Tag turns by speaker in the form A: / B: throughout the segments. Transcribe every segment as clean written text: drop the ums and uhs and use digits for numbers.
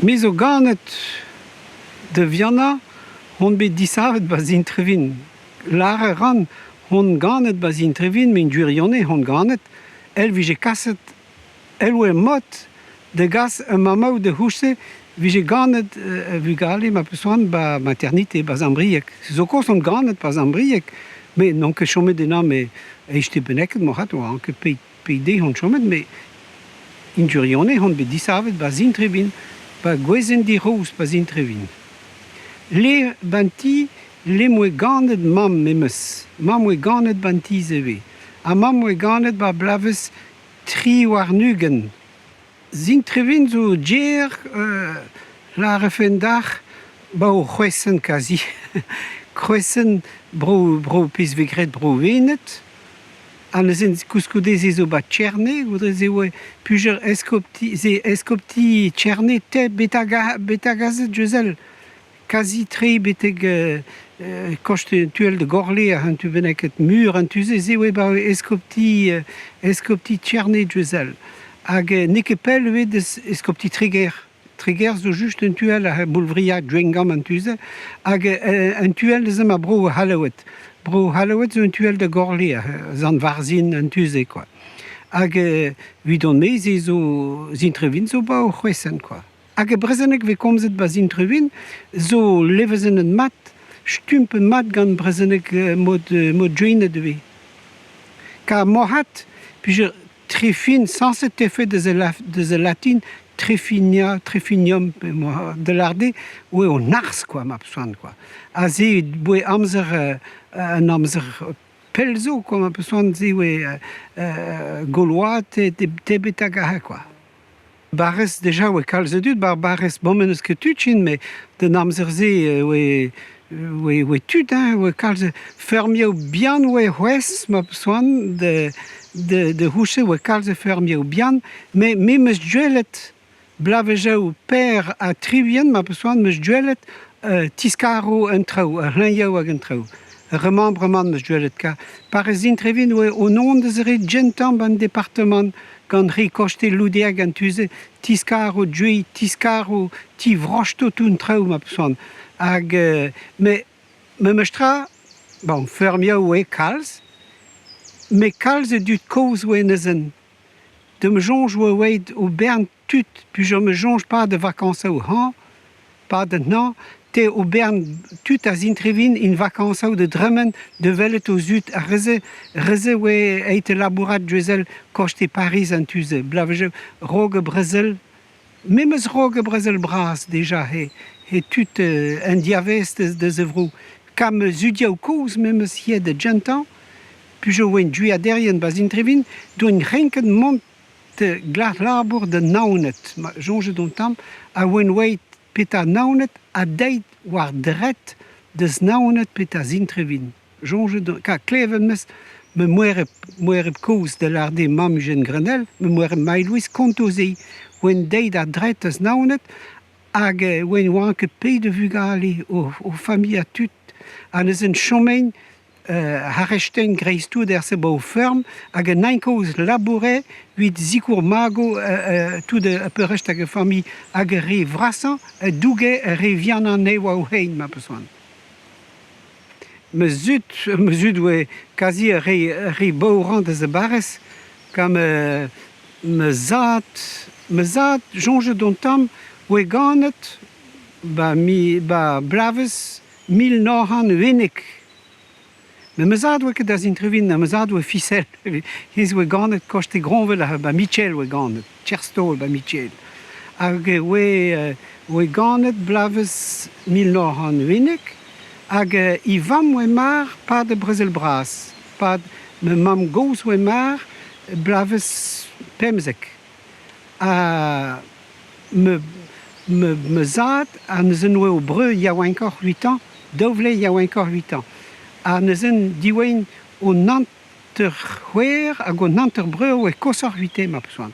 A: Me zo ganet da vihanañ on bet disavet 'ba Zintrevin. Lâret a ran on ganet 'ba Zintrevin met gwirionez on ganet èl 'vije kaset èl oa mod da gas ur mammoù da c'houde 'vije ganet vugale ma peus c'hoant 'ba maternité 'ba Sant-Brieg. Se zo kaoz on ganet 'ba Sant-Brieg met n'on ket chomet ennañ met eizhte bennaket moarvat 'oan ket peit Pet on chomet met en gwirionez on bet disavet 'ba Zintrevin, 'ba Gwezenn-Diroz 'ba Zintrevin. Le 'ba'n ti le 'm boa ganet mamm memes. Mamm 'oa ganet 'ba'n ti-se ivez. Ha mamm 'oa ganet 'ba bloavezh 23. Zintrevin zo ger lârefen dac'h 'ba o c'hwezhenn kazi. Kroesenn bro bro pezh 'vez graet Bro-Wened. Ha neuze koulskoude se zo 'ba Tcherne goude se oa plusieurs eskopti se eskopti Tcherne te betagazet Josel kazi tre betek koste tuel de Gorle un tu bennaket mur an tu-se se oa 'ba eskopti eskopti Tcherne Josel hag n'eo ket pell ivez deus eskopti Treger. Treger zo just un tu all a Boulvriag Gwengamp an tu-se hag un tu all eus ma bro C'hallaoued. Bro C'hallaoued zo un tu all da Gorle, Sant-Varzhin an tu-se quoi. Hag evidon-me se zo Zintrevin zo 'ba o c'hwesenn quoi. Hag e brezhoneg 'vez komzet 'ba Zintrevin zo levezonet mat, stumpet mat gant brezhoneg mod mod Gwened ivez. Kar moarvat peogwir Trefin, sañset 'tefe deus al latin trefinia, trefinium da lâret eo eo an arz kwa ma peus c'hoant kwa. Aze 'boe amzer an amzer pell zo kwa ma peus c'hoant se oe goload tebet hag aze kwa. Barrez deja oe kalz a dud 'ba ar barrez bomen n'eus ket tud chin met d'an amzer-se oe oe oe tud hein oe kalz feurmioù bihan oe c'hoazh ma peus c'hoant da da da c'houche oe kalz a feurmioù bihan met me 'm eus gwelet bloavezhioù per ha tri-ugent ma peus c'hoant 'm eus gwelet tiskaro an traoù ar c'hleñioù hag an traoù. Remembrement 'm eus gwelet ka parrez Intrevin oe o non deus re gentañ 'ban departamant Gant re koste Loudeag an tu-se, tiskaro deuit, tiskaro tivrosto tout an traoù ma peus c'hoant. Hag me memes tra, bon, feurmioù eo kalz, met kalz a dud kozh oa neuze. Da'm soñj oa oeit o bern tud, peogwir me soñj pas da vakañsoù hañv, pas da hañv, te o bern tud a zintrevin in vakañsoù da dremen da welet o zud ar re-se re-se oa aet da labourat diouzh koste Pariz an tu-se bloavezhioù raok brezel memes raok brezel bras deja he he tud en diavaez deus e vro kam zudioù kozh memes ivez da gentañ peogwir oant gwiaderien 'ba Zintrevin doint renket mont Glad-labour da Naoned, ma soñjet on tamm, a oan oeit petra Naoned ha deit war dret deus Naoned petra Zintrevin. Soñjet on, ka klevet 'm eus ma moereb, moereb kozh da lâret eo mamm Eugène Grenelle, ma moereb Maï-Louise konto se. Oan deit a-dret deus Naoned hag oan oan ket pet a vugale o, o familh ha tud ha neuze chomein Harestein dreist-tout er sebo feurm hag un eñ-kozh laboure evit sikour mago tout ar peurrest hag e familh hag ar re vrasañ a douge ar re vihanañ anezhe oa o c'hein ma peus c'hoant. Ma zud, ma zud oa kazi ar re, ar re baourañ deus a barrez gant ma, ma zad, ma zad soñjet on tamm oa ganet 'ba mi 'ba bloavezh 1911. Met ma zad 'oa ket da Zintrevin, ma zad 'oa Fisel. Hennezh 'oa ganet koste Groñvel ha 'ba Michel 'oa ganet, Tcherstol 'ba Michel. Hag e oa oa ganet bloavezh 1911 hag e vamm 'oa mar 'pad ar brezel bras. 'Pad ma mamm-gozh 'oa mar bloavezh 15. Ha ma ma ma zad ha neuze 'noa o breur yaouankoc'h evitañ, daou vloaz yaouankoc'h evitañ. Ha neuze diwein o hanter-c'hwec'h hag o hanter-breur oa koshoc'h evite ma peus c'hoant.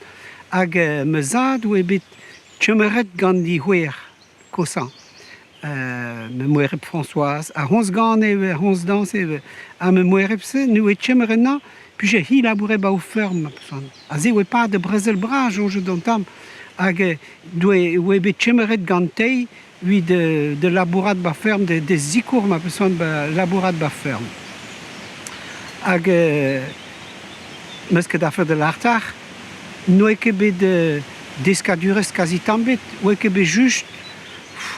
A: Hag ma zad oa bet kemeret gant he c'hwec'h koshañ. Ma moereb Françoise, ha honnezh gane ivez, honnezh dañse ivez. Ha ma moereb-se ne oa kemeret ennañ, peogwir hi 'laboure 'ba o feurm ma peus c'hoant. Ha se oa e-pad ar brezel bras soñjet an tamm. Hag doe oe bet kemeret gantei evit da labourat ba feurm, da sikour ma peus c'hoant ba labourat ba feurm. Hag 'meus ket afer da lâr n'oe ket bet deskadurezh kazi tamm ebet, 'oe ket bet just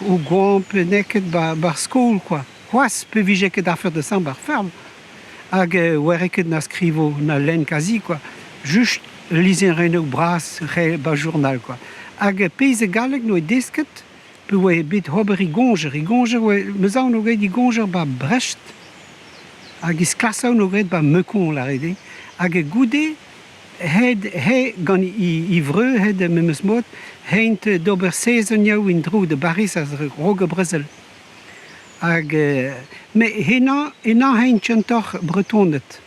A: o goañv pe n'eo ket 'ba 'r skol kwa. C'hoazh pe vije ket afer da samm 'ba 'r feurm. Hag 'oare ket na skrivo na lenn kazi kwa. Just lizherennoù bras re 'ba journal kwa. Hag pezh e galleg 'noe desket pe oe bet ober e goñjer. E goñjer oe, 'meus aon 'oa graet e goñjer 'ba Brest hag e sklasañ 'noa graet 'ba Meucon lâret eo. Hag goude hed he gant e vreur hed memes mod hent d'ober sezonioù en-dro da Bariz a-raok ar brezel. Hag met henañ henañ hein kentoc'h Bretoned.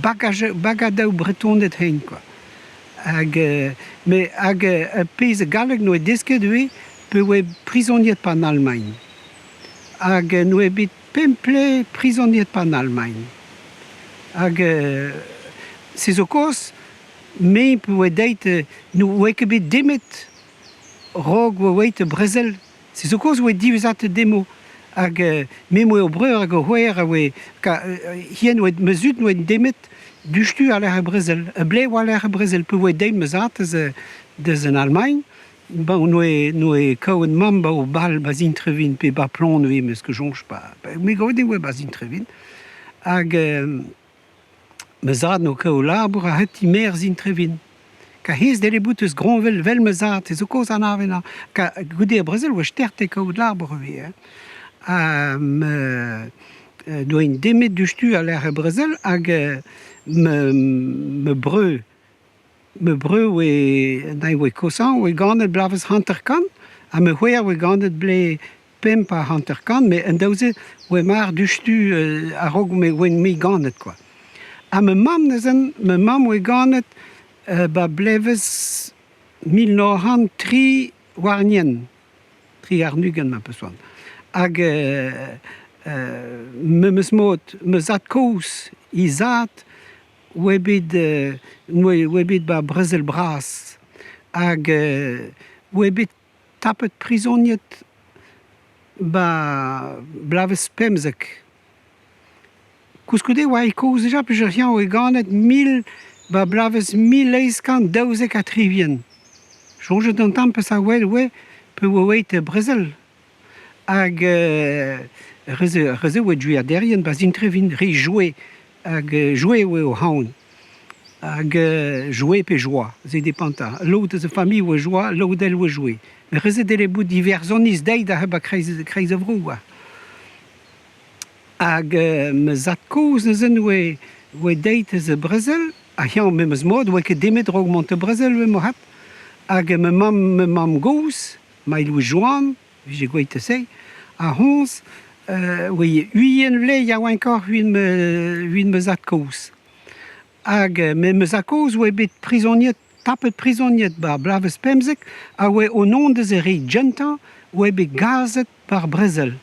A: Bagadoù Bretoned hein kwa. Hag met hag ar pezh galleg 'noa desket ivez pe oa prizoniet 'ba an Almagn. Hag 'noa bet pemp plez prizoniet 'ba an Almagn. Hag se zo kaoz me pe oa deuet n'oa ket bet demet 'raok oa oet brezel. Se zo kaoz oa diwezhat demo. Hag me 'moa ur breur hag ur c'hoar a oa hien oa ma zud 'noa demet diouzhtu àr-lerc'h ar brezel. Ur blez war-lerc'h ar brezel pe oa deuet ma zad deus an Almagn, bon 'noa kaout mamm 'ba o bal 'ba Zintrevin pe 'ba Plonvez 'meus ket soñj 'ba me gav din e oa 'ba Zintrevin. Hag Ma zad 'no kaout labour a hetiñ merzh Intrevin. Ka hezh dele bout eus Groñvel 'vel ma zad, se zo kaoz anaven ha ka goude ar brezel 'oa stert eo kaout labour ivez hein. Ha ma doa int demet diouzhtu a-lec'h ar brezel hag ma ma breur Ma breur oe eñ oe kozhañ oe ganet bloavezh 50 ha ma c'hoar oe ganet blez 55 met an daou-se oe mar diouzhtu a-raok ma oen-me ganet kwa. Ha ma mamm neuze, ma mamm oe ganet 'ba bloavezh 1923. 23 ma peus c'hoant. Hag memes mod, ma zad-kozh, he zad, oa bet oa bet 'ba brezel bras hag oa bet tapet prizoniet 'ba bloavezh 15. Koulskoude e oa e kozh dija peogwir eñ oa ganet mil 'ba bloavezh 1872. Soñjet un tamm peseurt oa oa pe oa aet brezel. Hag re-se oa gwiaderien 'ba Zintrevin, re Joe. Hag Joe oa o c'haon. Hag Joe pe Joa, se depend. Lod eus e familh oa Joa, lod all oa Joe. Met re-se dele bout Iwerzhoniz dezhi da 'ba kreiz ar vro oa. Hag ma zad-kozh neuze oa deuet eus brezel, ha eñ memes mod 'oa ket demet 'raok mont da brezel moarvat. Hag ma mamm ma mamm-gozh, Maï-Louis Joan, 'vije gwelet se, ha honnezh oa ugent vloaz yaouankoc'h evit ma zad-kozh. Hag ma zad-kozh oa bet prizoniet, tapet prizoniet 'ba bloavezh 15 ha oa o non deus e re gentañ oa bet gazet 'ba ar brezel.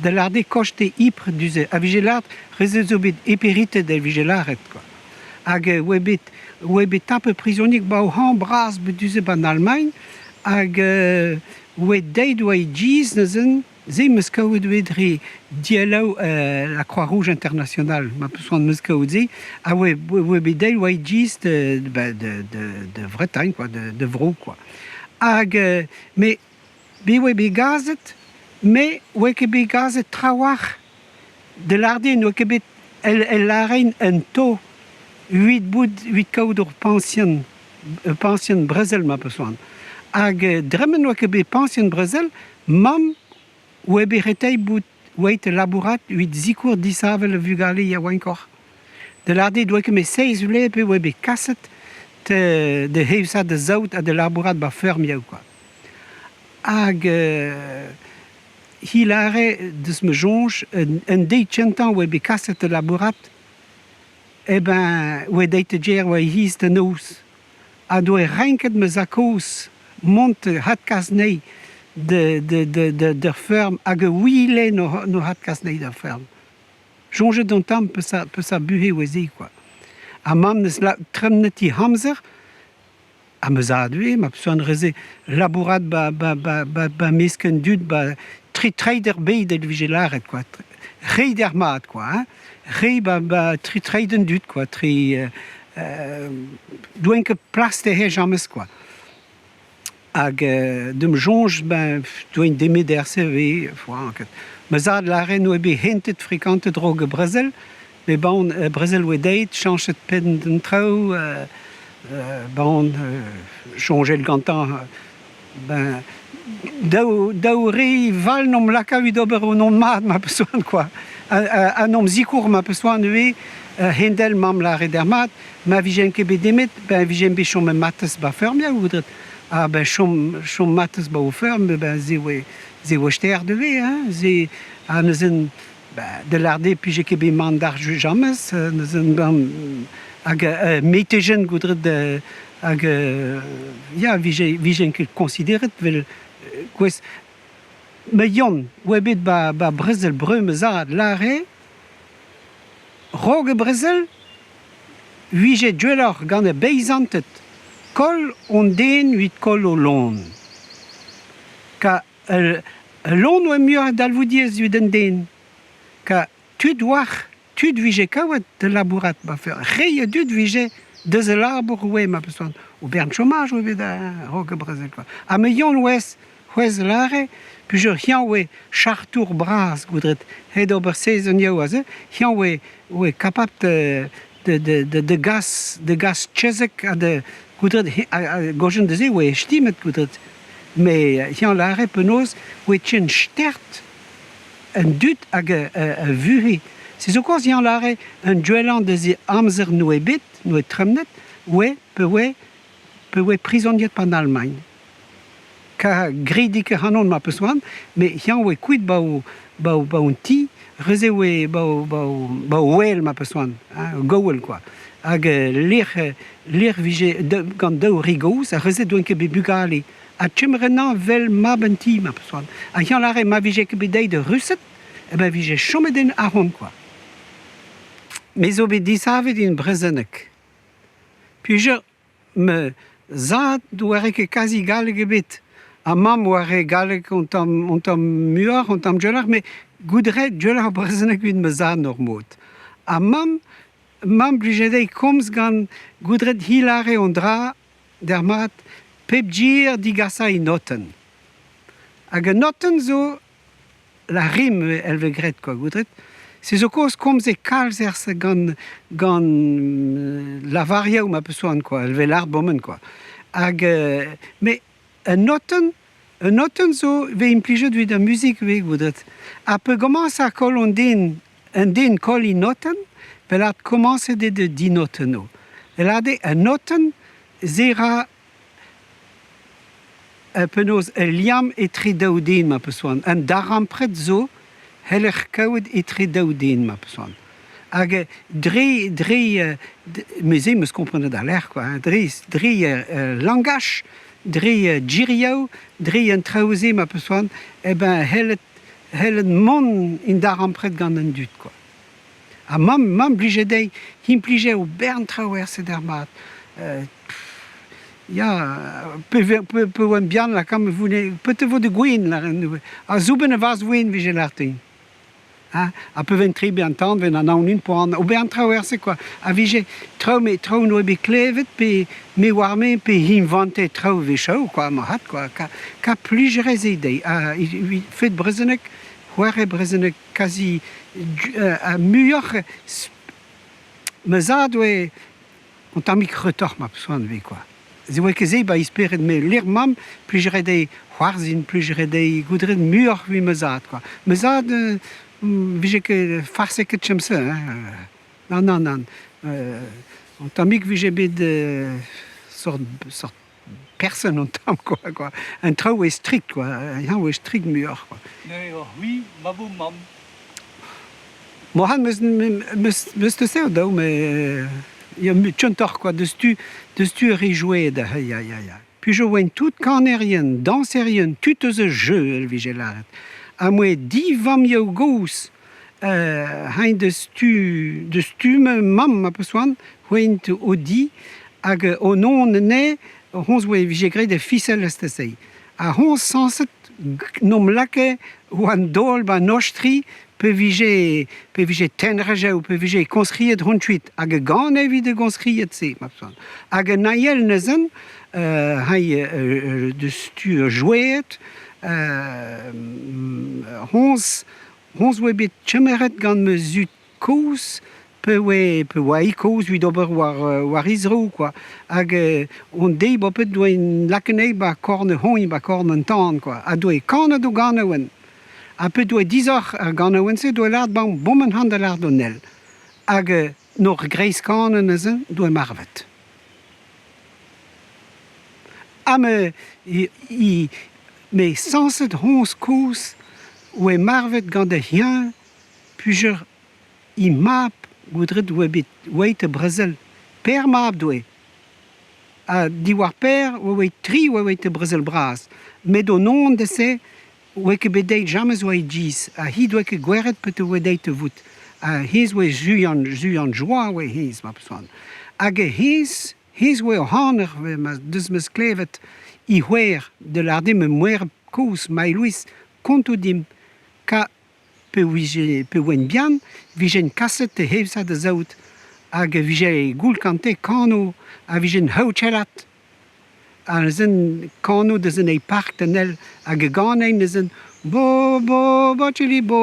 A: Da lâret eo koste Ypres du-se a vije lâret re-se zo bet eperitet e vije lâret kwa. Hag oa bet oa bet tapet prizonier 'ba o hañv bras du-se 'ba 'n Almagn hag oa deuet oa e giz neuze se 'm eus kaout ivez dre dielloù la Croix-Rouge internationale ma peus c'hoant 'm eus kaout se ha oa oa bet deuet oa e giz de de Bretagne quoi de vro quoi. Hag met Bet oa bet gazet, met 'oa ket bet gazet trawalc'h da lâret eo n'oa ket bet el lârein un to evit bout evit kaout ur pañsion ur pañsion brezel ma peus c'hoant. Hag dremen n'oa ket bet pañsion brezel, mamm oa bet reteiñ bout oeit labourat evit sikour disheñvel ar vugale yaouankoc'h. Da lâret eo 'doa ket met seizh vloaz pe oa bet kaset da heñchañ da saout ha da labourat 'ba feurmioù kwa. Hag hi 'lâre deus ma soñj un deiz kentañ oa bet kaset da labourat eh ben oa deuet da gêr oa e-giz da noz ha doa renket ma zad-kozh mont adkas anezhi d'ur feurm hag a ouile no adkas anezhi d'ar feurm. Soñjet un tamm peseurt buhez oa se kwa. Ha mamm 'neus tremenet he amzer. Ha ma zad ivez, ma peus an re-se labourat 'ba 'ba 'ba 'ba 'ba mesk an dud 'ba tre treid er bed e vije lâret kwa, reiñ ar mat kwa hein, reiñ 'ba 'ba tre treid an dud kwa, tre doaint ket plas dezhe james kwa. Hag da'm soñj ben doaint demet RCV ket. Ma zad lâre 'noa bet hentet frekantet 'raok brezel, met bon brezel oa deuet, chañchet penn d'an traoù, bon soñjet gantañ ben daou daou re val 'n om laka evit ober o nom mat ma peus c'hoant kwa. Ha 'n om sikour ma peus c'hoant ivez hent-all mamm lâret ar mat. Ma vijen ket bet demet, ben vijen bet chomet matezh 'ba feurm ya goudret. Ha ben chom chom matezh 'ba o feurm, ben se oe se oe ster devez hein, se ha neuze ben da lâret eo 'pije ket bet mann d'ar james, neuze ben hag metejen goudret hag ya vije vijen ket koñsideret 'vel gwez. Ma Yann oa bet 'ba 'ba brezel breu ma zad lâre 'raok e brezel 'vije gwelloc'h gant e beizanted koll hon den evit koll o loen. Ka ul loen oa muioc'h a dalvoudiezh evit un den. Ka tud 'oac'h, tud 'vije kaouet da labourat ma feur. Re a dud 'vije deus e labour oe ma peus c'hoant. O bern chomaj oa bet a-raok e brezel kwa. Ha ma Yann Ouez C'hwezh lâre peogwir eñ oe chartour bras goudret het ober sezonioù aze eñ oe oe kapabl da da da gas da gas chezeg ha da goudret gojen da se oe estimet goudret met eñ lâre penaos oe tien stert an dud hag a vuhez se zo kaoz eñ lâre an duellañ deus e amzer n'oe bet n'oe tremnet oe pe oe pe oe prizoniet 'ba 'n Almagn. Ka gridik ac'hanon ma peus c'hoant, met eñ oe kuit 'ba o 'ba o 'ba hon ti, neuze oe 'ba o 'ba o 'ba o wel ma peus c'hoant, hein, gouel kwa. Hag lec'h lec'h 'vije gant daou re gozh, ar re-se 'doent ket bet bugale. Ha kemeret-nañ 'vel mab an ti ma peus c'hoant. Ha eñ 'lâre ma vije ket bet dezhi da Rused, eh ben 'vije chomet en ahont kwa. Me zo bet disavet en brezhoneg. Peogwir Ma zad ne oare ket kazi galleg ebet ha mamm 'oare galleg un tamm un tamm muioc'h, un tamm gwelloc'h met goût a rae gwelloc'h brezhoneg evit ma zad ur mod. Ha mamm, mamm 'blije dezhi komz gant goût a rae hi 'lâre un dra d'ar mat pep ger digasañ e notenn. Hag un notenn zo La rime elle vez graet kwa goudret. Se zo kaoz komz e kalz ers gant gant lavarioù ma peus c'hoant kwa, elle vez lâret bomen kwa. Hag met un notenn, un notenn zo 'vez implijet evit ar muzik ivez goudret. Ha pe gomañs ar koll an den, un den koll e notenn, 'vel lâret komañset eo da dinotennoù. Vel lâret eo un notenn, se 'ra Penaos ul liamm etre daou den ma peus c'hoant. Un darempred zo c'heller kaout etre daou den ma peus c'hoant. Hag dre dre me-se 'm eus komprenet al lec'h kwa hein, dre dre langach, dre gerioù, dre an traoù-se ma peus c'hoant, eh ben c'hellet c'hellet mont en darempred gant an dud kwa. Ha mamm mamm 'blije dezhi implije o bern traoù er seder mat. Ya, pe pe pe oan bihan lakaomp e voune petra 'vo da gwin lâren ha soubenn a vazh win 'vije lâret din. Hein ha pe vent tre bezañ tan 'ven anaon un poan ober an traoù er-se kwa. A vije traoù met traoù n'oa bet klevet pe me 'oar-me pe invante traoù 'wechoù kwa marc'had kwa. Ka ka plijerezh eo dezhi ha evit fet brezhoneg c'hoari brezhoneg kazi muioc'h ma zad oe un tammig reutoc'h ma peus c'hoant 'vez kwa. Se oa ket se 'ba e spered me lec'h mamm plij 'rae dezhi c'hoarzhin, plij 'rae dezhi goût 'rae muioc'h evit ma zad kwa. Ma zad 'vije ket farset ket chom-se hein. Nann nann nann. Un tammig 'vije bet sort sort person un tamm quoi quoi. Un traoù eo strikt quoi, eñ eo strikt muioc'h quoi.
B: Neuze oc'h c'hwi mab ho mamm.
A: Mohan meus meus meus te daou mais ya kentoc'h quoi deus tu deus tu re jouet ya ya ya. Puis je oaint tout kanerien, dañserien, tud eus e jeu el vije lâret. Ha moe div vamm-yaou gozh hein deus tu deus tu ma mamm ma peus c'hoant, oaint o di hag o non anezhe. Hoñzh oa e vije graet e fisel eus-se. Ha hoñzh sañset n'omp lakaet war an daol 'ba an ostri pe vije pe vije tenrejev, pe vije koñskriet hon kuit. Hag e gane evit e goñskriet-se, ma son. Hag an ael neuze, hai deus tu jouet, hoñzh hoñzh oa bet kemeret gant ma zud kozh pe oe pe oa hi kozh evit ober war war he zro kwa hag hon deiz bepred 'doa lakaet anezhi 'ba korn hogn 'ba korn an tan kwa ha 'doa kanet o ganaouenn ha pe 'doa disoc'h ar ganaouenn-se 'doa lâret 'ba bomm an da lâret d'an ell hag 'n ur greiz kanenn neuze 'doa marvet. Ha me i me sañset hoñzh kozh oe marvet gant he c'hien Pujer he mab goudret oa bet oeit e brezel. Per mab doe. Ha diwar Per oa oeit tri oa oeit e brezel bras. Met o non de-se oa ket bet deit james oa e giz. Ha hi doa ket gwelet petra oa deit da vout. Ha hennezh oa Julian, Julian Joa oa hennezh, ma peus c'hoant. Hag hennezh, hennezh oa ur c'haner ma deus 'meus klevet he c'hwec'h da lâret din ma moereb kozh Mai-Louis konto dimp ka Pe vije pe oan bihan 'vijen kaset he hevzañ da saout hag e vije goul gante kano a vijen haoutchellat ha neuze kano deus en eil park d'an ell hag e ganein neuze bo bo bo bo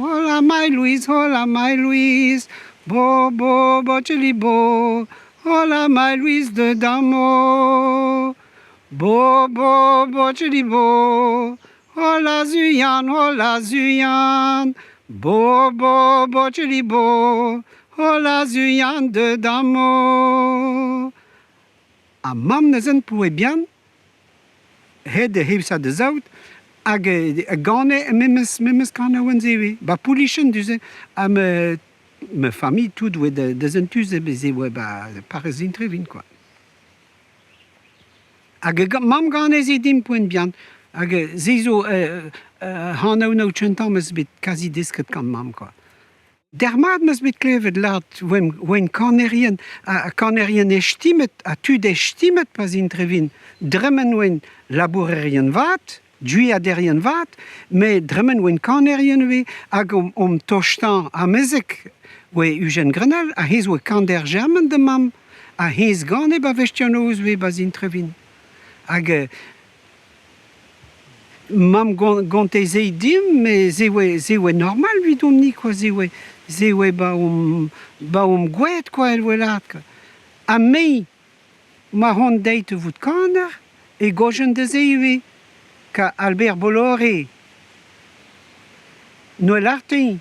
A: hola Mai Louise hola Mai Louise bo bo bo bo hola Mai Louise de Damo bo bo bo bo Hola Zuyan, hola Zuyan, bo bo bo chili bo, hola Zuyan de damo. Ha mamm neuze poe bihan, hed he sa da zaout, hag e gane memes memes kanaouenn-se ivez. Ba Poulichen du-se, ha ma ma familh tout oa da zent tu-se, bez e oa ba parrez Intrevin quoi. Hag mamm ganez eo dimp poent bihan. Hag se zo hanav kentañ 'm eus bet kazi desket gant mamm kwa. Dermat 'm eus bet klevet lâret oant kanerien ha kanerien estimet ha tud estimet pa 'z int re Dremen oant labourerien vat, gwiaderien vat, met dremen oant kanerien ivez hag omp tostañ amezek oa Ujen Grenel ha hezh oa kaner Jermen da mamm. Ha hennezh gane 'ba Vestionoz ivez 'ba Zintrevin. Hag mamm gonte se dimp met se oa se oa normal evidomp-ni kwa se oa se oa 'ba omp 'ba omp gouet kwa el welat kwa. Ha me ma on deit da vout kaner e gojen da se ivez ka Albert Bolloré Noël Lartin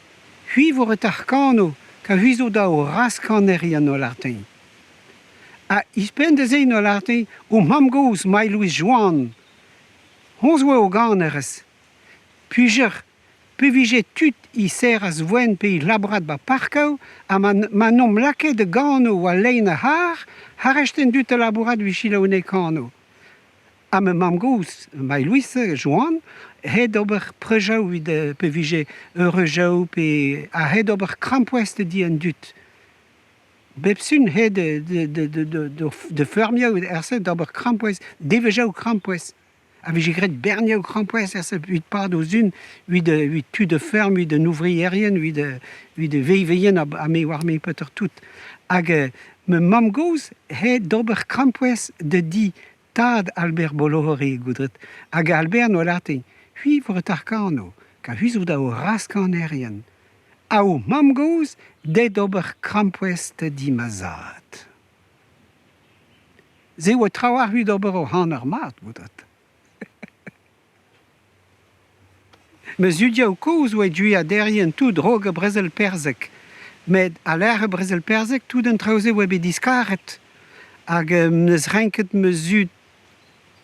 A: C'hwi 'vo ret ar kano, ka c'hwi zo da ho raskanerien o lâr-teñ. Ha ouzhpenn da se o lâr-teñ ho mamm-gozh Mai-Louise Joan. Hoñzh oa o ganerez. Pujer, pe vije tud he serras voen pe he labourat 'ba parkoù ha ma ma n'omp lakaet da gano war lein ar c'harr, arrest an dud da labourat evit selaou anezhe kano. Ha ma mamm-gozh, Mai-Louise Joan, aet d'ober preujoù evit pe vije eureujoù pe aet d'ober krampouezh da di an dud. Bep sizhun aet da feurmiañ er-se d'ober krampouezh, devezhioù krampouezh. A vije graet bernioù krampouezh er-se evit pad o zun, evit tud a feurm, evit an ouvrierien, evit evit veilheien ha me oar me petra tout. Hag ma mamm-gozh aet d'ober krampouezh da di Tad Albert Bolloré goudret hag Albert n'oa lâret c'hwi 'vo ret ar kano ka c'hwi zo da ho raskanerien. Ha ho mamm-gozh deuet d'ober krampouezh da di ma zad. Se oa trawalc'h evit ober o c'haner mat, goudret. Ma zud-yaou kozh oa gwiaderien tout 'raok ar brezel perzhek. Met a-lec'h ar brezel perzhek tout an traoù-se oa bet diskaret. Hag 'm eus renket ma zud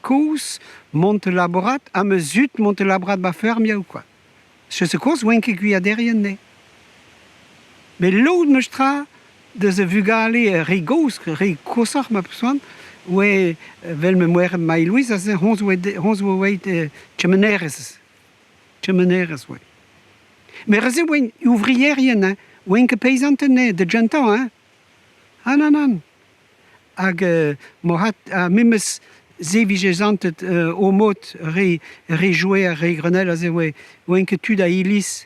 A: kozh mont da labourat ha ma zud mont da labourat 'ba feurmioù kwa. Se kozh 'oant ket gwiaderien ne. Met lod 'meus tra deus e vugale re gozh, re koshoc'h ma peus c'hoant, oa 'vel ma moereb Maï-Louise aze, hoñzh oa hoñzh oa oeit kemenerez, kemenerez oa. Met re-se oaint ouvrierien hein, oaint ket peizanted ne, da gentañ hein. Ah nann nann. Hag mo'hat ha memes se vije santet o mod re re joer, re Grenelle aze oe oaint ket tud a iliz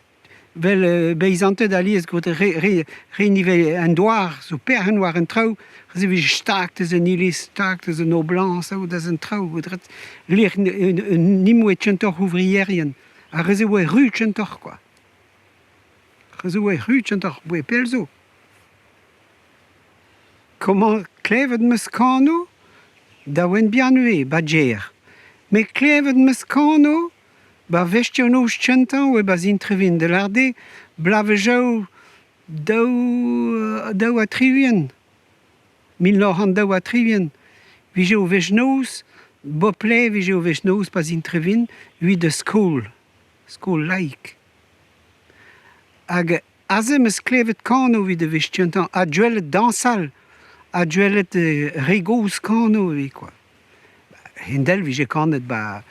A: 'vel beizanted alies gant re re re nivel an douar zo perc'henn war an traoù se vije stag deus an iliz, stag deus an noblañs deus an traoù lec'h nimp oe kentoc'h ouvrierien ar re-se oa ru kentoc'h kwa. Ar re-se oa ru kentoc'h 'boe pell zo. Komañ klevet 'm eus kano da oan bihan ivez 'ba Gêr. Met klevet 'm eus kano 'ba wech-noz kentañ oa 'ba Zintrevin da lâret eo bloavezhioù daou daou ha tri-ugent, 1962 'vije o wech-noz bep-lez 'vije o wech-noz 'ba Zintrevin evit da skol, skol laik. Hag Aze 'm eus klevet kano evit e wech kentañ ha gwelet dañsal ha gwelet re gozh kano ivez kwa. Hend-all 'vije kanet 'ba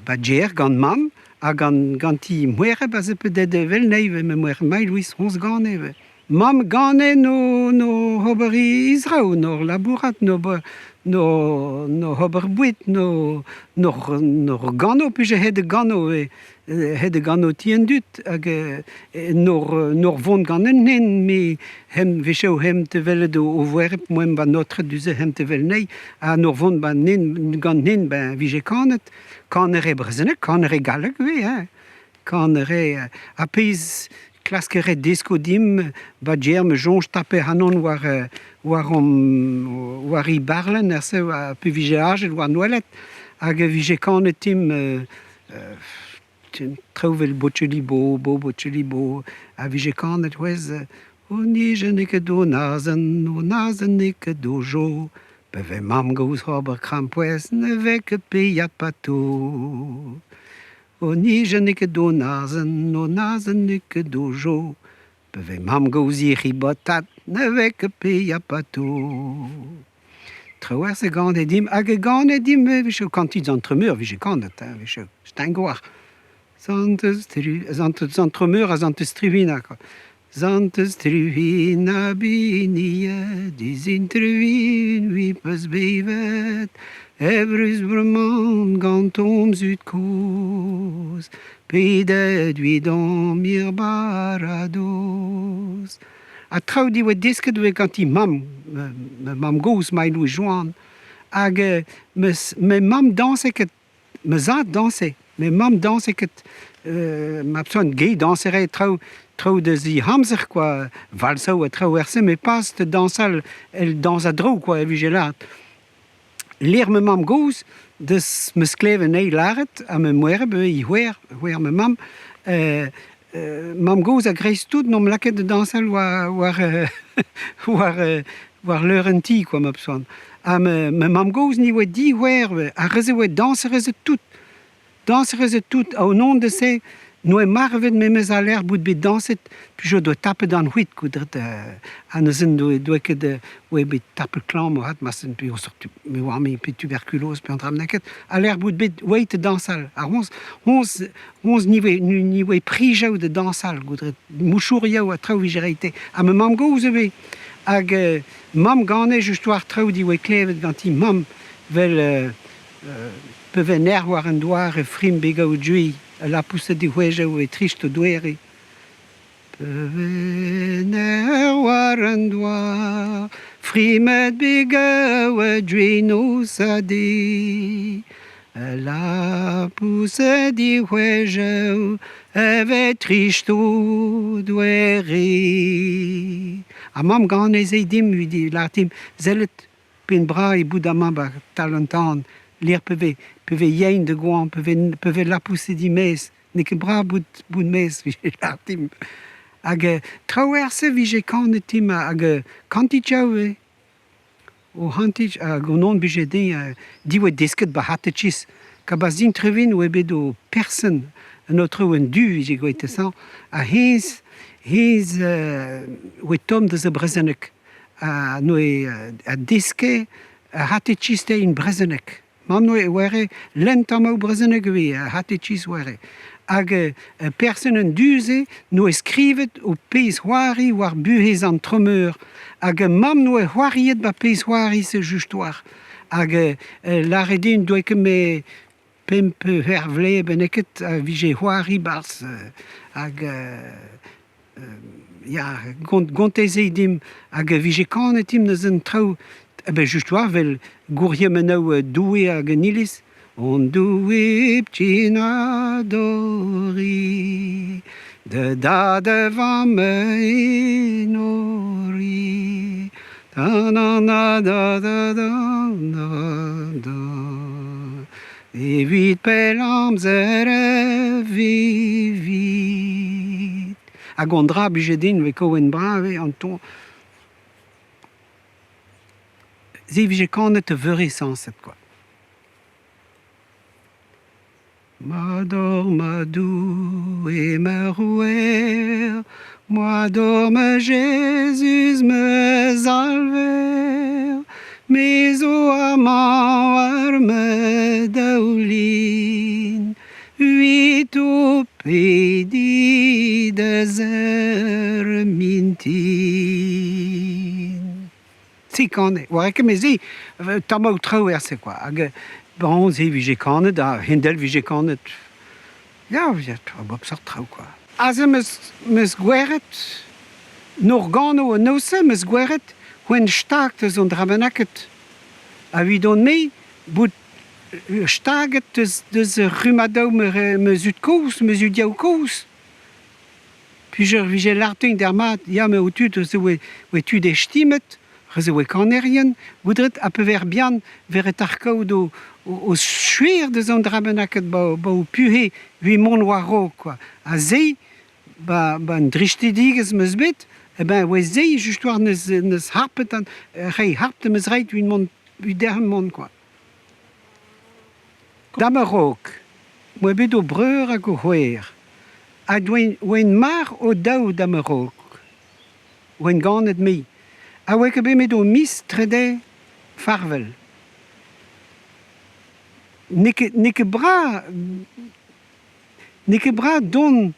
A: 'ba Gêr gant mamm ha gant ganti moereb aze pedet evel nevez ma moereb Maï-Louise honnezh gane ivez. Mamm gane 'no 'no ober he zraoù, 'no labourat, 'no 'no 'no ober boued, 'no 'no 'no gano 'pije het gano ivez. Het gant ho ti an dud hag en ur vont gant un hent me hem wechoù hemp te welet o voereb moemp an aotred du-se hemp te wel anezhi ha en ur vont ban hent gant hent ben vije kanet kaner e brezhoneg kaner e galleg ivez hein kaner e ha pezh klask a ret desko dimp 'ba Gêr me soñj taper ac'hanon war war hon war he barlenn er-se pe vije ajet war Nouelet hag e vije kanet dimp Traoù 'vel Bocelibo, Bo Bocelibo a vije kanet c'hwezh O nij n'eo ket o azen, o azen n'eo ket o jo Pa vez mamm-gozh ober krampouezh ne vez ket peilhat pato O nij n'eo ket o azen, o azen n'eo ket o jo Pa vez mamm-gozh ribotat ne vez ket peilhat pato Trawalc'h e gane dimp hag e gane dimp a-wechoù kantit Sant-Tremeur 'vije kanet hein a-wechoù Stengouar Santez Sant-Tremeur ha Santez Trivina kwa Santez Trivina biniet dizintrevin 'vi 'peus bevet evrus bremañ gant hon zud-kozh pedet 'vidomp er baradoz. Ha traoù diwezh desket 'vez ganti mamm, ma mamm-gozh Maï-Louis Joan. Hag meus ma mamm dañse ket, ma zad dañse, ma mamm dañse ket ma son ge dañsere traoù traoù deus he amzer kwa, valsoù ha traoù er-se, met pas da dañsal el dañs a-dro kwa e vije lâret. Lec'h ma mamm-gozh deus 'meus klevet anezhi lâret ha ma moereb ivez he c'hoar, c'hoar ma mamm, mamm-gozh a-greiz-tout 'nomp lakaet da dañsal war war war war leur an ti kwa ma peus Ha ma ma mamm-gozh ni oa dic'hoar ar re-se oa dañserezed tout. Dañserezed tout ha au nom de se n'oa marvet memes a-lec'h bout bet dañset p'jo doa tapet an c'hwit koudret ha neuze n'doa doa ket oa bet tapet klañv moarvat marteze peogwir me oar me pe tuberkulose pe an dra bennaket a-lec'h bout bet oeit da dañsal ha honnezh honnezh honnezh ni oa ni oa prijaou da dañsal goudret mouchourioù ha traoù 'vije reit te ha ma mamm-gozh ivez hag mamm gane just war traoù diwa klevet ganti mamm 'vel Pe venec'h war an douar e frim begoù dui, al lapoused dic'hwezhañ e trist o doare. Pe venec'h war an douar, frimet begoù dui noz ha deiz. Al lapoused dic'hwezhañ e vez trist o doare. Ha mamm gane se dimp evit lâret dimp sellet Penn bras eo bout amañ 'ba tal an tan lec'h pe vez pe vez yen da goan pe vez pe vez lapoused e-maez n'eo ket brav bout bout 'maez 'vije lâret dimp. Hag traoù er-se 'vije kanet dimp hag kantit-jav ivez. O c'hantit hag on on 'bije din diwezh desket 'ba c'hatechiz. Ka 'ba Zintrevin oa bet o person an aotrou en du 'vije gwraet dezañ ha hennezh hennezh oa tomm deus ar brezhoneg. Ha noe a deske ar c'hatechiz in brezhoneg. Mamm noe e oare lenn tammoù brezhoneg ivez, ar c'hatechiz oare. Hag person an du-se 'noa skrivet o pezh-c'hoari war buhez an Tremeur. Hag mamm 'noa c'hoariet 'ba pezh-c'hoari-se just war. Hag lâret din 'doa ket me pemp eur vlez bennaket a vije c'hoari 'barzh hag ya gonteze dimp hag e vije kanet dimp neuze an traoù eh ben just war 'vel gourc'hemennoù Doue hag an iliz Hon Doue hepken adori da dad da vamm enori da na na da da da da da Evit pell amzer e vevit. Hag an dra blije din 'vez kaouen brav eo an ton. Se 'vije kanet a-veure sañset kwa. Ma dor ma Doue ma rouer, ma dor ma Jezuz ma Salver, me zo amañ war ma daoulin, 'vit ho pediñ da zeur mintin. Se kanet, war ket me se, tammoù traoù er-se kwa. Hag bon, se 'vije kanet ha hend-all 'vije kanet. Ya, a bep seurt traoù kwa. Aze 'm eus gwelet, n'organo an noz-se 'm eus gwelet c'hwen stag deus an dra bennaket. Ha evidon-me, bout staget deus rummadoù ma zud-kozh, ma zud-yaou-kozh. Plijur 'vije lâret d'ar mat, ya me ho tud zo oe tud estimet, re zo oe kanerien, goudret ha pe ver bihan 'veret ar kaout o skuer deus an dra bennaket 'ba ho puhez evit mont war-raok kwa. Ha se, 'ba an dristidigezh 'm eus bet, eh ben oe se just war 'neus harpet an reiñ harp 'm eus reit evit mont evit derc'hen mont kwa. Da'm a-raok 'moa bet o breur hag o c'hoar ha oant marv o-daou da'm a-raok. Oant ganet me. Ha oa ket bet 'met o miz trede farvel. N'eo ket n'eo ket brav n'eo ket brav dont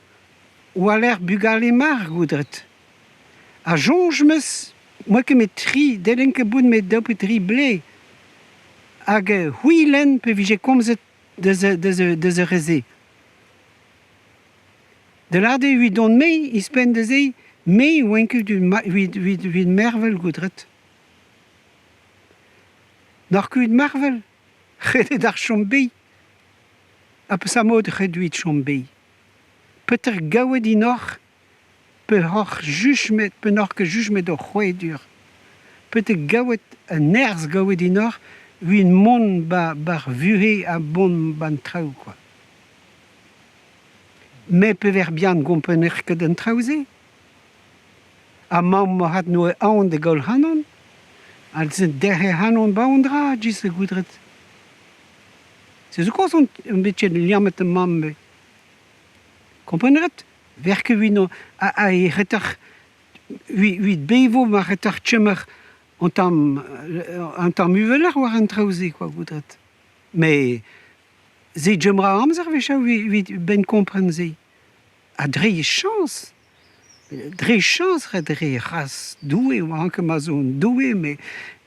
A: war-lerc'h bugale marv goudret. Ha soñj 'm eus 'moa ket 'met tri, dellen ket bout 'met daou pe dri blez. Hag c'hwi lenn pe vije komzet deus deus deus ar re-se. Da lâret eo evidon-me ouzhpenn da se, me 'oan ket evit mervel goudret. N'oc'h ket evit mervel, ret eo deoc'h chom bev. Ha peseurt mod ret evit chom bev? Petra gaouet int oc'h Pe hoc'h juch-met pe n'oc'h ket juch-met hoc'h c'hwedur? Petra gaouet an nerzh gaouet int-oc'h evit mont 'ba 'ba'r vuhez ha mont 'ba'n traoù kwa. Met pever bihan 'gomprener ket an traoù-se. Ha mamm moarvat 'noa aon da gaout ac'hanon. Ha derc'hel ac'hanon 'ba an dra, just goudret. Se zo kaoz on bet ket liammet ma mamm. Kompren a rit? Verk evit ha e retoc'h evit bevo ma retoc'h chommer un tamm un tamm uveloc'h war an traoù-se kwa goudret. Mais se chomra amzer a-wechoù evit benn kompren se. Ha dre chañs, dre chañs ha dre c'hras Doue, oa ket ma zo un Doue, met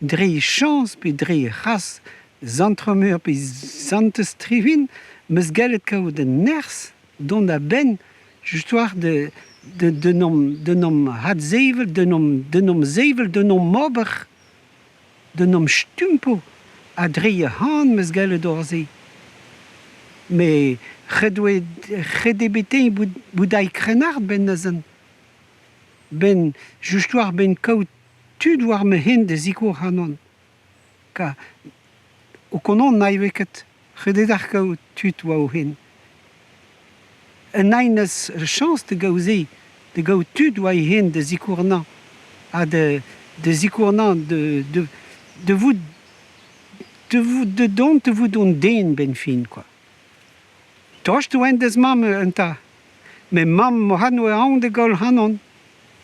A: dre chañs pe dre c'hras Sant-Tremeur pe Santez Trivin 'm eus gallet kaout an nerzh dont a-benn just war de d'en om adsevel, d'en om d'en om sevel, d'en om ober, d'en om stumpo ha dre c'han 'm eus gallet ober se. Met ret oe ret eo bet eñ bout bout aet krennard 'benn neuze. 'Benn just war 'benn kaout tud war ma hent da sikour ac'hanon. Ka o konan n'aille ket ret eo deoc'h kaout tud war o hent. Un aen eus chañs da gaout se, da gaout tud war e hent da sikour anezhañ ha da da sikour anezhañ da da da vout da vout da dont da vout un den 'benn fin kwa. Tost oan d'az mamm enta. Met mamm moarvat 'oa aon da goll ac'hanon.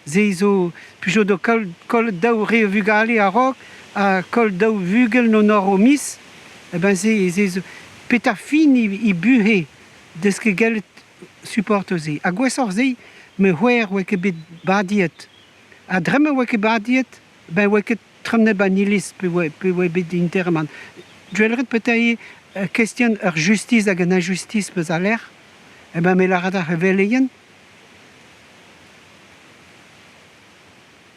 A: Se zo plijout o koll daou re a vugale a-raok ha koll daou vugel n'on o miz. Eh ben se, se zo petra fin he buhez 'deus ket gellet supporto se. Ha gwashoc'h se, ma c'hoar 'oa ket bet badiet. Ha dre ma oa ket badiet, ben 'oa ket tremenet 'ba 'n iliz pe oa pe oa bet interamant. Gwellet petra eo question ur justis hag un injustice peus a lec'h? Eh ben me lâret ar veleien.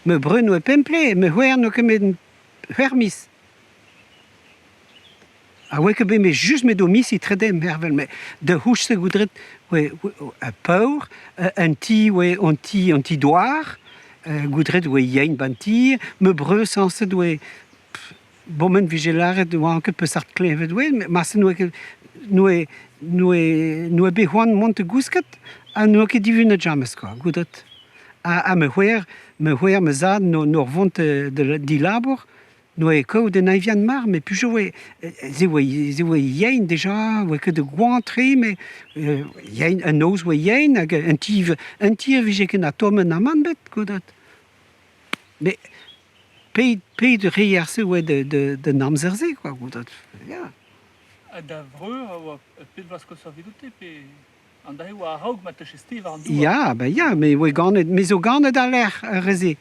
A: Ma breur 'noa pemp plez, ma c'hoar 'noa ket met c'hwec'h miz. Ha oa ket bet met just met o miz e-trede mervel met da c'houzout goudret oa paour, un ti oa an ti an ti douar, goudret oa yein 'ba'n ti, ma breur sañset oa bomen 'vije lâret 'oan ket peseurt kleñved oa met marse n'oa ket n'oa n'oa n'oa bet c'hoant mont da gousket ha n'oa ket divunet james kwa goudret. Ha ma c'hoar ma c'hoar ma zad 'n ur vont da dilabour N'oa kaout un avian mar met piv oa se oa se oa yen deja, 'oa ket goañ-tre met yen an noz 'oa yen hag un ti un ti a vije ken atomet amann bet koudad. Met pet pet reier-se 'oa d'an amzer-se kwa koudad ya.
B: Ha da vreur a oa pet vloaz koshoc'h evidout-te pe an dra-se 'oa a-raok ma teuches-te war an douar?
A: Ya, ben ya, me 'oa ganet me zo ganet al-lec'h ar re-se.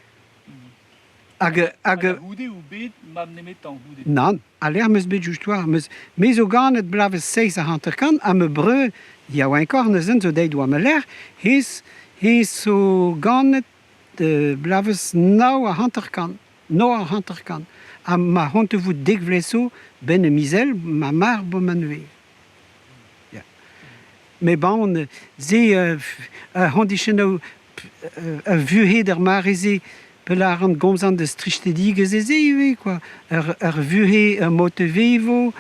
A: Hag, hag,
B: Hag a-goude out bet mab nemetañ goude?
A: Nann, a-lec'h 'm eus bet just war. Meus, me zo ganet bloavezh 57 ha ma breur yaouankoc'h neuze zo deuet war ma lerc'h, hennezh hennezh zo ganet bloavezh 59, 59. Ha ma c'hoant e vout dek vloaz zo, 'benn e miz Ell, ma marv bremañ neuze. Ya. Met bon, se ar c'hoñdisionoù a vuhez d'ar mare-se pe lâran gomzan deus tristedigezh se ivez kwa. Ur vuhez ur mod vevo,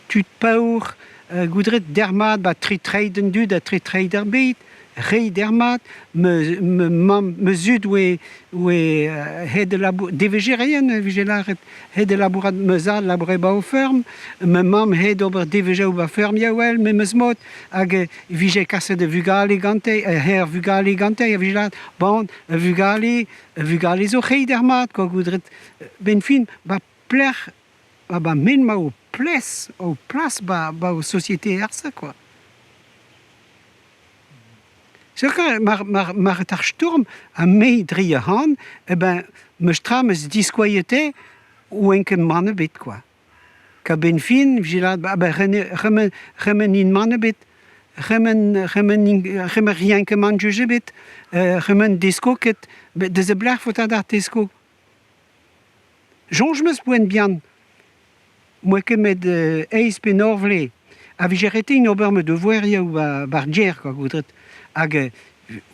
A: tud paour, goudret dermat 'ba tre treid an dud ha tre treid ar bed. Reiñ dermat ma ma mamm ma zud 'oe 'oe hed labour devezherien e vije lâret hed labourat ma zad labouret 'ba o feurm, ma mamm hed ober devezhioù 'ba feurm yaouel memes mod hag e vije kaset e vugale gante, her vugale gante, a vije lâret bon, e vugale, e vugale zo ret ar mat kwa goudret. 'Benn fin 'ba pelec'h 'ba men 'ma ho ples, ho plas 'ba 'ba ho société er-se kwa. Setu mar mar mar ar stourm ha me dre ac'hann, eh ben 'meus tra 'meus diskouezet 'oan ket mann ebet kwa. Ka-benn fin 'vije lâret ba ben remen remen int mann ebet, remen remen remen rien ket mann juj ebet, remen desko ket, deus a belec'h 'faota d'ar tesko. Soñj 'm eus poent bihan, 'moa ket met eizh pe nav vloaz, a vije ret din ober ma devoerioù 'ba 'ba ar gêr kwa goudret hag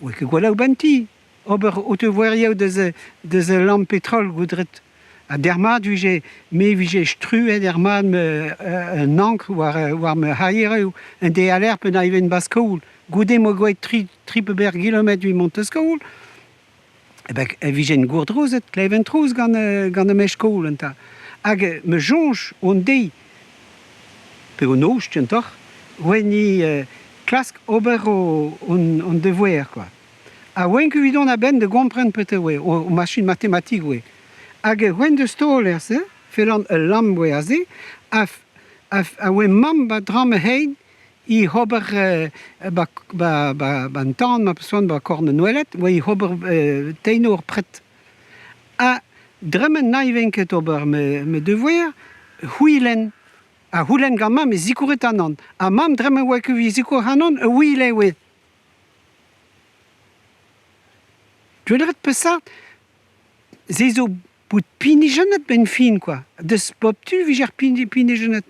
A: 'oa ket gwall 'ba 'n ti. Ober o tevoerioù deus deus ul lamp petrol goudret. Ha dermat 'vije me 'vije struet er mat ma un ankr war war ma c'haierioù un deiz a-lerc'h pa n'arriven 'ba skol. Goude 'moa gwelet tri tri pe ber kilometr evit mont da skol. Eh ben e vijen gourdrouzet, kleven trouz gant gant ma skol enta. Hag ma soñj on deiz pe o noz kentoc'h, 'oa-ni klask ober o hon devoer kwa. Ha oan ket evit dont a-benn da gompren petra oa, o machine matematik oa. Hag oan deus taol er-se, fellan ul lamm oa aze, ha ha oa mamm ba dramm he c'hein he ober ba ba ba an tan ma peus c'hoant ba korn an Nouelet, oa he ober teinour pred. Ha dremen n'arriven ket ober ma devoir, c'hwilenn. A c'houlenn gant mamm e zikouret anon. Ha mamm dremen oa ket evit zikour ac'hanon, a ouile oa. Gwelet peseurt se zo bout pinijennet 'benn fin kwa. Deus bep tu 'vije ar pinijennet.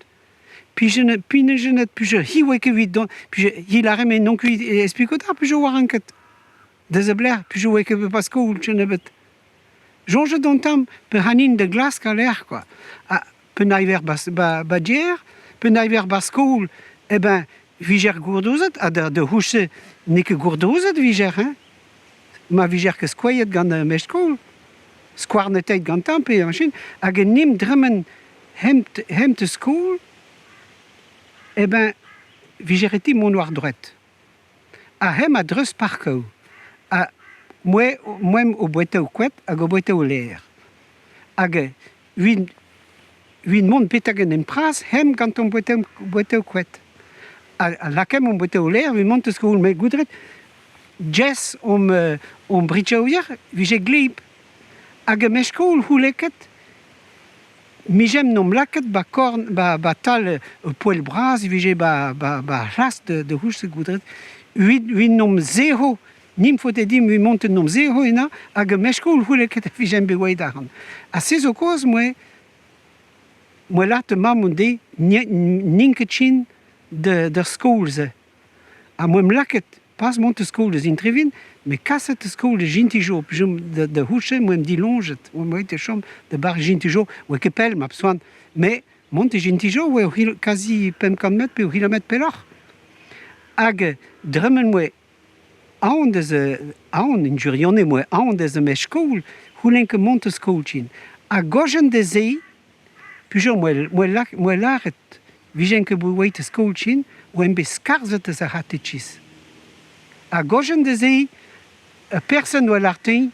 A: Pijennet pinijennet pije hi 'oa ket evit dont pije hi 'lâre me n'on ket explikout ar pije 'oaran ket. Deus a belec'h pije 'oa ket bet skol kennebeut. Soñjet on tamm pe c'hanin da glask al lec'h kwa. Ha penaos ba ba gêr, penaos ba skol, eh ben 'vijec'h gourdouzet ha da c'houzout n'eo ket gourdouzet 'vijec'h hein. Ma vijec'h ket skoailhet gant ar mestr-skol, skouarnetaet gantañ pe machin, hag en em dremen hent hent skol, eh ben 'vije ret dit mont war droed. Ha hemañ a-dreuz parkoù ha moemp o bouetaoù koad hag o bouetaoù lêr. Hag evit mont betek en hent bras hemp gantañ bouetaoù koad. A lakaemp omp bet o lec'h evit mont da skol met goudret Jess omp omp britchaouier 'vije gleb hag em skol c'houleket 'Mijemp 'n omp lakaet 'ba korn 'ba 'ba tal ur poell bras e vije 'ba 'ba 'ba ar c'hlas da c'houzout goudret evit evit 'n omp zero nimp faote dimp evit mont en omp zero ena hag meskol c'houlle ket e vijemp bet oeit ac'hann. Ha se zo kaoz moe moe lâret mamm on dezhi n'int ket chin d'ar skol-se. Ha 'moemp lakaet pas mont da skol da Zintrevin, met kaset da skol da Gintijo, da c'houde 'moemp diloñjet, 'oamp aet da chom da bar Gintijo, 'oa ket pell ma soan, met mont da Gintijo 'oa ur kazi 500 metr pe ur c'hilometr pelloc'h. Hag dremen 'moa aon deus aon, en gwirionez 'moa aon deus ma skol, c'houlenn ket mont da skol ken. Ha gojenn da se, Pujour 'moa lâret 'vijen ket bet oeit skol ken oan bet skarzhet eus ar c'hatekiz. Ha gojenn da se, ur person 'oa lâret din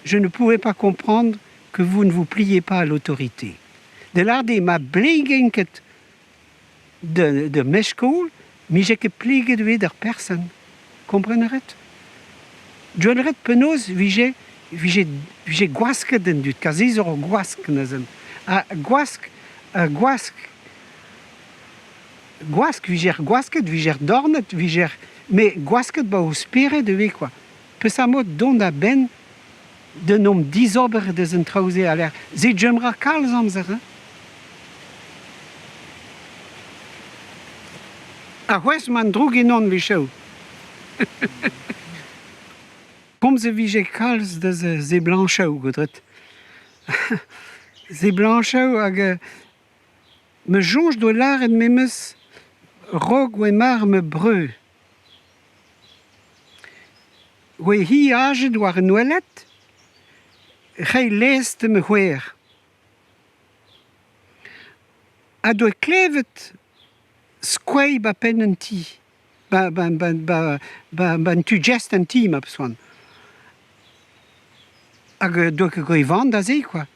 A: je ne pouvais pas comprendre que vous ne vous pliez pas à l'autorité. Da lâret eo ma blegen ket da ma skol, 'mije ket pliget evit ar person. Kompren a ret? Gwell ret penaos 'vije 'vije 'vije gwasket an dud, kar se zo ur gwask neuze. Ha gwask gwask gwask 'vijer gwasket, 'vijer dornet, 'vijer met gwasket 'ba ho spered ivez kwa. Peseurt mod dont a-benn d'en om dizober deus an traoù-se a-lec'h se 'jom 'ra kalz amzer hein. Ar c'hwezh 'mañ droug ennon 'wechoù. Komz e vije kalz deus seblañchoù godret. Seblañchoù hag ma soñj doa lâret memes 'raok oa mar ma breur. Oa hi ajet war an oaled, reiñ laezh da ma c'hoar. Ha doa klevet skoeiñ 'ba penn an ti, 'ba 'ba 'ba 'ba 'ba an tu gest an ti ma peus c'hoant. Hag doa ket gwraet van da se kwa.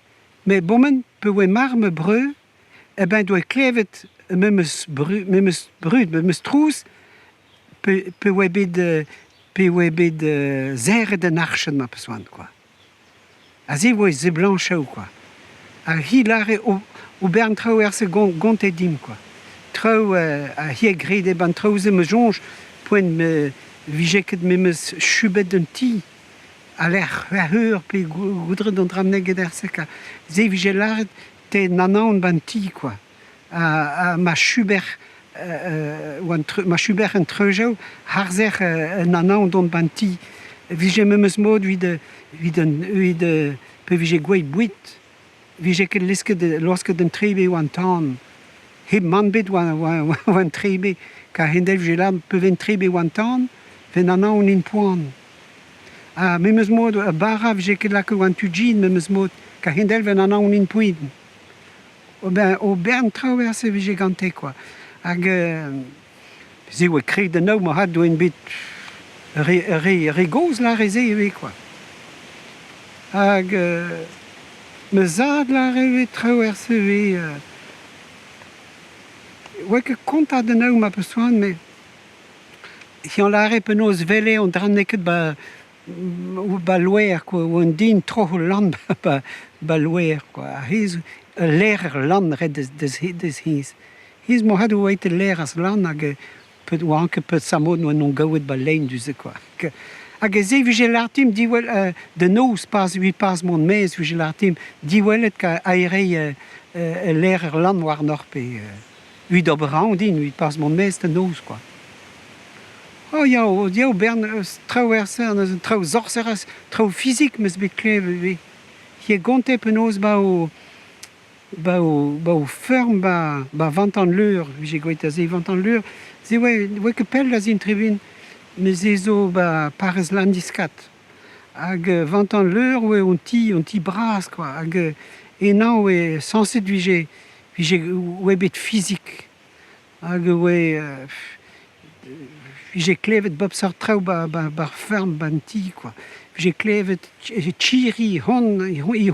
A: Met bomen pa oa marv ma breur eh ben doa klevet memes memes brud, memes trouz pe oa bet pe oa bet serret an arched ma peus c'hoant kwa. Aze e oa seblañchoù kwa. Ha hi 'lâre ober an traoù er-se gontet dimp kwa. Traoù ha hi a grede 'ba an traoù-se ma soñj poent ma vije ket memes chubet an ti a-lec'h c'hwec'h eur pe goudret an dra-mañ get er-se kwa. Se 'vije lâret te n'anaon 'ba an ti kwa. Ha ma chuber ma chuber an treujoù harzer un anaon dont 'ba an ti. E vije memes mod evit evit evit pe vije gwelet boued. Vije ket lesket laosket an trebe war an tan. Hep mann bet war war an trebe. Kar a-hend-all vije lâret pe vez an trebe war an tan, 'vez an anaon en poan. Ha memes mod bara vije ket lakaet war an tu gin memes mod. Kar a-hend-all 'vez an anaon en poan. O bern traoù er-se e vije gante kwa. Hag se oa kreg da nav marc'had doa bet re, re, re gozh lâre se ivez kwa. Hag ma zad lâre ivez traoù er-se ivez. Oa ket kontañ da nav ma peus c'hoant met eñ lâre penaos 'wele an dra n'eo ket 'ba 'ba loer kwa, oa un den troc'h lann 'ba 'ba loer kwa. Ha hezh ul laer lann ret deus deus hezh. Hezh moarvat oa aet ul laer lann hag peut oa ket peotramant oa 'n gaouet 'ba lein du-se kwa. Hag se 'vije lâret dimp diwall da noz pas evit pas mont 'maez 'vije lâret dimp diwallet ka aereiñ ul laer lann warnoc'h pe evit ober aon din evit pas mont 'maez da noz kwa. Oh ya, ya bern traoù er-se, neuze traoù sorserezh, traoù fizik 'm eus bet klevet ivez. Hi a gonte penaos 'ba o 'ba o 'ba o feurm 'ba 'ba Vantan-Leur, 'vije gwelet aze Vantan-Leur, se oa 'oa ket pell aze en tribun, met se zo 'ba parrez Landiskat. Hag Vantan-Leur oa un ti, un ti bras kwa, hag enañ oa sañset 'vije 'vije oa bet fizik. Hag e oe 'vije klevet bep seurt traoù 'ba 'ba 'r feurm 'ba 'n ti kwa. 'Vije klevet chiri hont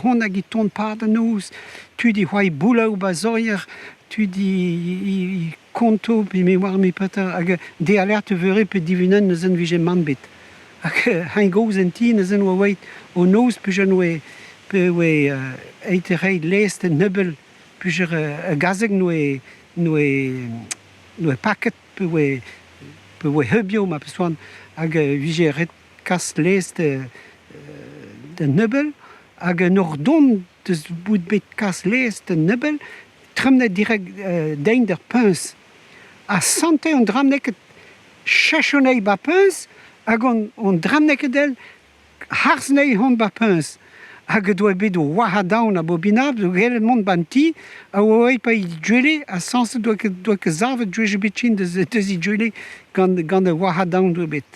A: hont hag e tont 'pad an noz, tud e c'hoari boulaou 'ba zorier, tud e konto pe me oar me petra hag de alert veure pe divunen neuze vije mann bet. Hag heñ gozh en ti neuze oa oeit o noz peogwir oe pe oe aet reiñ laezh da nebeul peogwir ar gazeg n'oe n'oe n'oe paket pe oe pe oe heubio ma peus c'hoant hag e vije ret kas laezh da nebeul hag en ur dont deus bout bet kas laezh da nebeul tremenet direct dein d'ar puñs ha sante an dra n'eo ket cheñch anezhi 'ba puñs hag an dra n'eo ket èl harz anezhi hont 'ba puñs hag e doa bet o wac'hañ a-bobinabl zo gellet mont 'ba'n ti a oa aet pa he gwele ha sañset doa ket doa ket savet gwech ebet ken deus deus he gwele gant gant ar wac'hañ doa bet.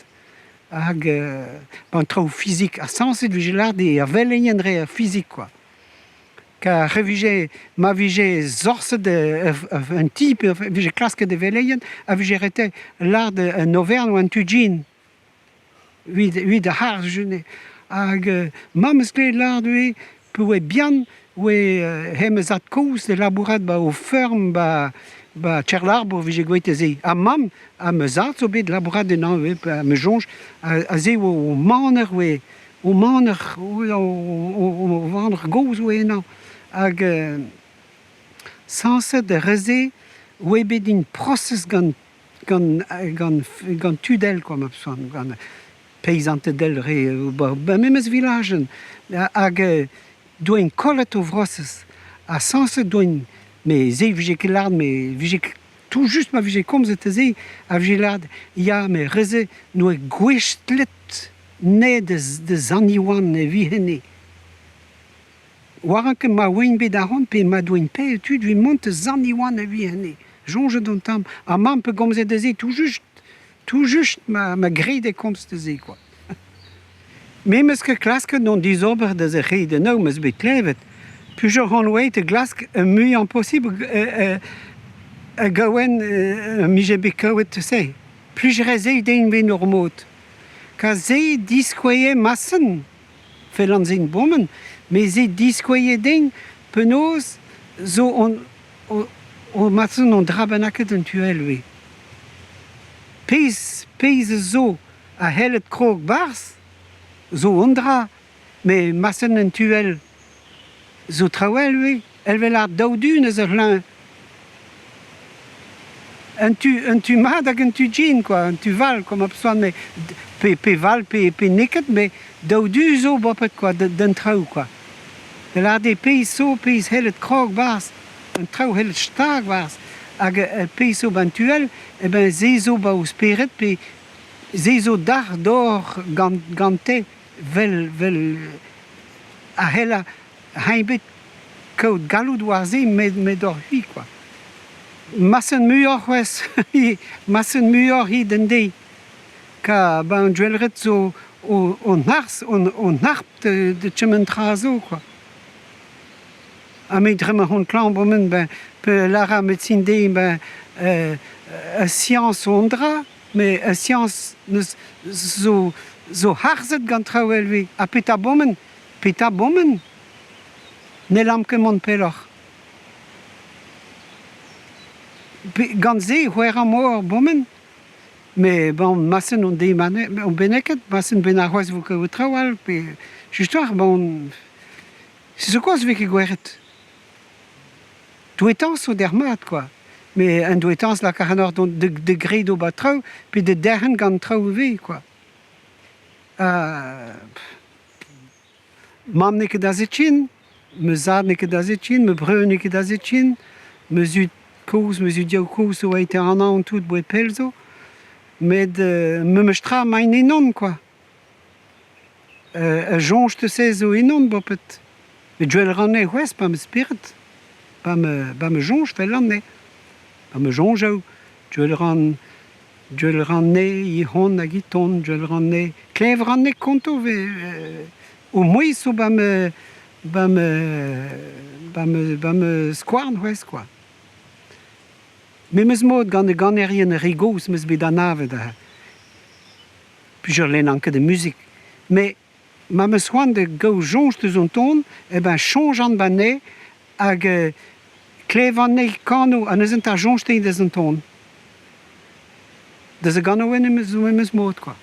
A: Hag an traoù fizik ha sañset 'vije lâret eo ar veleien dre ar fizik kwa. Kar e vije ma vije sorset un ti pe vije klasket e veleien a vije ret lâret un overn oa an tu-gin evit evit ar c'harr hag ma 'm eus klevet lâret ivez pe oa bihan oa he ma zad-kozh da labourat 'ba o feurm 'ba 'ba Tcherlarbour 'vije gwelet aze ha mamm ha ma zad zo bet labourat ennañ ivez pa 'm eus soñj aze oa o maner oa o maner o maner gozh oa ennañ hag sañset ar re-se oa bet din prosez gant gant gant gant tud all kwa ma peus c'hoant gant peizanted all re ba memes vilajenn hag doaint kollet o vrosez ha sañset doaint met se 'vije ket lâret met 'vije tout just ma vije komzet aze a vije lâret ya met re-se n'oa gouestlet ned da Sant-Iwan e vihene. Oa ket ma oaint bet ahont pe ma doaint paeet tud evit mont da Sant-Iwan e vihene. Soñjet un tamm. Ha mamm pe gomzet da se tout just, tout just ma, ma graet e komz da se quoi. Me 'm eus ket klasket hon dizober da zerc'hel da nav 'm eus bet klevet. Pujor on oeit da glask ar muiañ posibl a gaouen 'mije bet kaouet se. Plij 'ra se din bet ur mod. Ka se diskouezhe masen fellan sin bomen, met se diskouezhe din penaos zo on o masen on dra bennaket un tu all ivez. Pezh pezh zo a c'hellet krog 'barzh zo un dra, met masen un tu all zo traoù all ivez, evel ar daou du neuze c'hlañv. Un tu, un tu mat hag un tu gin quoi, un tu val quoi ma peus met pe, pe val pe, pe n'eo ket met daou du zo bopet quoi d'un traoù quoi. Da lâret eo pezh zo pezh c'hellet krog 'barzh, un traoù c'hellet stag 'barzh hag pezh zo 'ba 'n tu all eh ben se zo 'ba ho spered pe se zo dac'h d'or gant gante 'vel 'vel a c'hella Eñ bet kaout galloud war se met met oc'h-c'hwi kwa. Masen muioc'h c'hoazh masen muioc'h hi d'an deiz. Ka ba an duelred zo o harz o harp da kement tra zo kwa. Ha me dre ma on klañv bremañ ben pe lâr ar medecin dezhi ben ur siañs zo un dra met ur siañs neus zo zo harzet gant traoù evel ha petra bomen Petra bomen? N'hellan ket mont pelloc'h. Gant se e c'hwec'h mor bomen. Met bon, masen on deiz on bennaket, masen bennak c'hoazh 'vo ket traoù all pe just war bon se zo kaoz 'vez ket gwelet. Douetañs zo d'er mat kwa. Met un douetañs lak ac'hanoc'h dont da graet ober traoù pe da derc'hen gant traoù ivez kwa. Mamm n'eo ket aze ken, ma zad n'eo ket aze ken, ma breur n'eo ket aze ken, ma zud-kozh, ma zud-yaou-kozh zo aet anaon tout 'boe pell zo. Met memes tra emaint ennon kwa. Ur soñj deus-se zo ennon bepred. Met gwell 'ran eo c'hoazh pa ma spered, pa ma pa ma soñj 'vel eo. Pa ma soñj eo, gwell 'ran Gwell 'ran anezhi hont hag e-tont, gwell 'ran anezhi klev 'ran anezhi konto 'vez o mouezh zo 'ba ma 'ba ma 'ba ma 'ba ma skouarn c'hoazh kwa. Memes mod gant e ganerien re gozh 'm eus bet anavet aze. Peogwir lennan ket e muzik. Met ma 'm eus c'hoant da gaout soñj deus an ton, eh ben soñjan 'ba anezhe hag klevan anezhe kano ha neuze 'ta soñj din deus an ton. Deus a ganaouenn zo memes mod kwa.